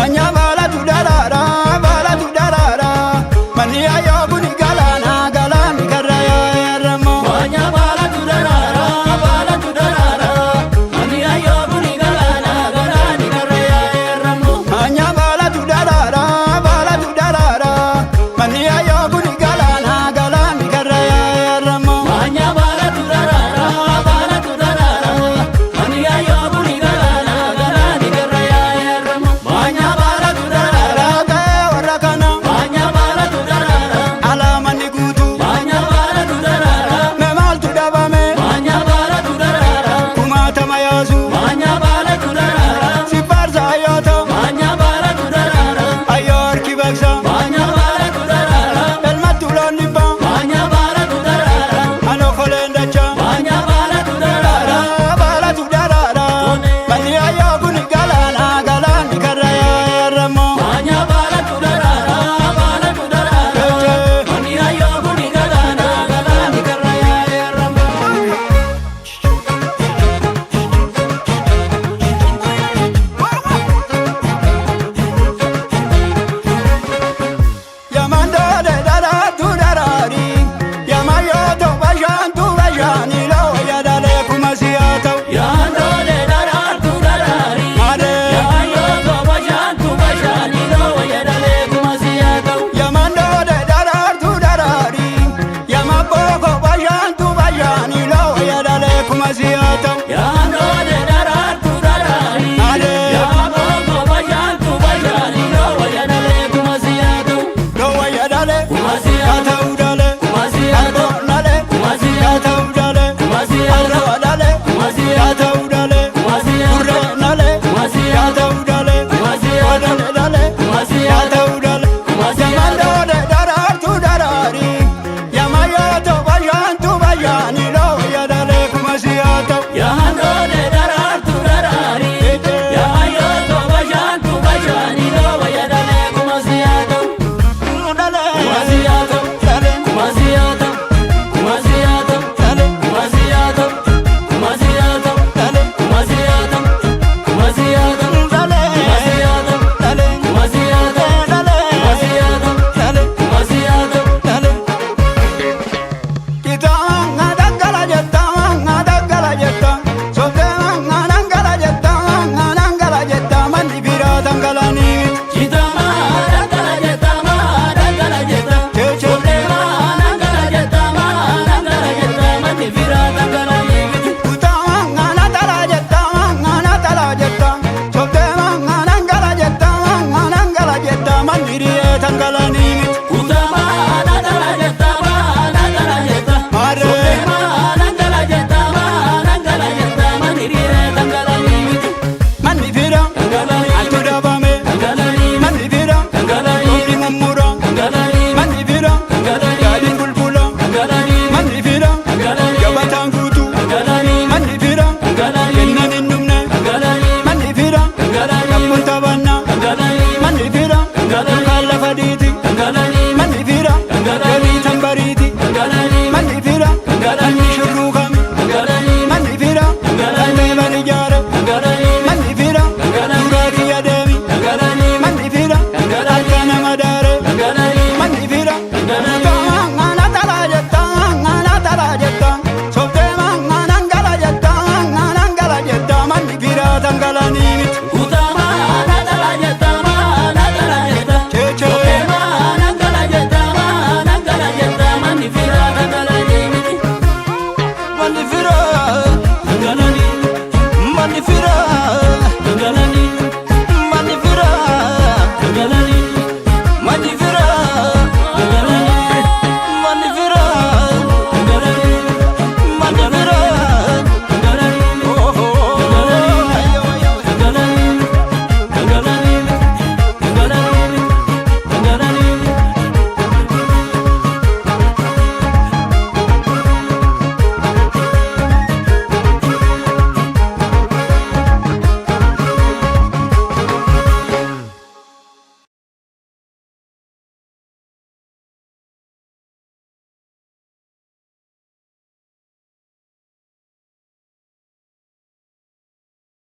Anya baalatu daraara, baalatu daraara, manni ayyoo kuni galaana, galaanni karra yaayaramo. Anya baalatu daraara, baalatu daraara, manni ayyoo kuni galaana, galaanni karra yaayaramo. Anya baalatu daraara, baalatu daraara, manni ayyoo kuni galaana, galaanni karra yaayaramo. Anya baalatu daraara, baalatu daraara, manni ayyoo kuni galaana, galaanni karra yaayaramo. Anya baalatu daraara, Raakee warra kana, anya baalatu daraara, alaamanni guutuu, anya baalatu daraara, mee maaltu dhabame, anya baalatu daraara, kumaatama yaasu, anya baalatu daraara, si faarsa ayyoota, anya baalatu daraara, ayyoo harki baqsa, anya baalatu daraara, elmattu loon dhibba, anya baalatu daraara, anoo koleen dachaa. anya baalatu daraara. Baalatu daraara, manni ayyoo kuni galaana, galaanni karra yaayaramo. Anya baalatu daraara, baalatu daraara, manni ayyoo kuni galaana, galaanni karra yaayaramo. Yamandoole daraartu daraari, yamayyooto bashaantu bashaani loo yadalee kuma siyaa ta'u. Yaandoole daraartu daraari, Maaree. yaayyoo bashaantu bashaani loo yadalee kuma siyaa ta'u. Yamandoole daraartu daraari, yamabbooko bashaantu bashaani loo yadalee kuma siyaa ta'u. Yaandoole daraartu daraari, Maaree. yaaboo bashaantu bashaani loo yadalee kuma siyaa ta'u. Loo yadalee, Kuma siyaa ta'u, kaata'u dalee, kuma siyaa ta'u, alboonnalee, kuma siyaa ta'u, kaata'u dalee, kuma siyaa ta'u, arrabalee, kuma siyaa ta'u, kaata'u dalee, kuma siyaa ta'u, gurreenalee, kuma siyaa ta'u, kaata'u dalee, kuma siyaa ta'u, odoledalee, kuma siyaa ta'u, kaata'u dalee. kuma siyaa ta'u. Yamandoole daraartu daraari, yamayyooto bashaantu bashaani loo yadalee kuma siyaa ta'u. Yaandoole daraartu daraari, yaayyoo bashaantu bashaani loo yadalee kuma siyaa ta'u. Kuma siyaa ta'u, kuma siyaa ta'u, kuma siyaa ta'u, kuma siyaa ta'u, kuma siyaa ta'u, kuma siyaa ta'u, kuma siyaa ta'u, kuma siyaa ta'u, kuma siyaa ta'u, kuma siyaa ta'u, kuma siyaa ta'u. Kitaabaan daggala jetta, daggala jetta, sobdeen dangala jetta, dangala jetta, manni biraa dhangalanii. Chitama dangala jetta, dangala jetta, sobdeema dangala jetta, dangala jetta, manni firaa dangala miti. Kutaawaan natala jetta, natala jetta, sobdeen dangala jetta, dangala jetta, manni riyee dhangalanii. Kutama dangala jetta, dangala jetta, Maaree. sobdeema dangala jetta, dangala jetta, manni riiree dangala miti. Manni firaa Dangala altu dabame, dangala manni firaa dangala toorri mummura, dangala manni firaa dangala gaadiin bulbula, dangala manni firaa gabataan guutuu. dangala Manni firaa dangala kennan hin dhumne, dangala manni firaa dangala kabboon taphannaa, dangala manni firaa yookaan lafa dhiiti, manni firaa galii tambariiti, manni firaa manni shurruukame, manni firaa qalbeeban ijaare, manni firaa duraa kiyya deemi, manni firaa harka nama daare, manni firaa Kutaawaan talaa jetta, talaa jetta, sobdee dangala jetta, dangala jetta, manni firaa dhangalanii.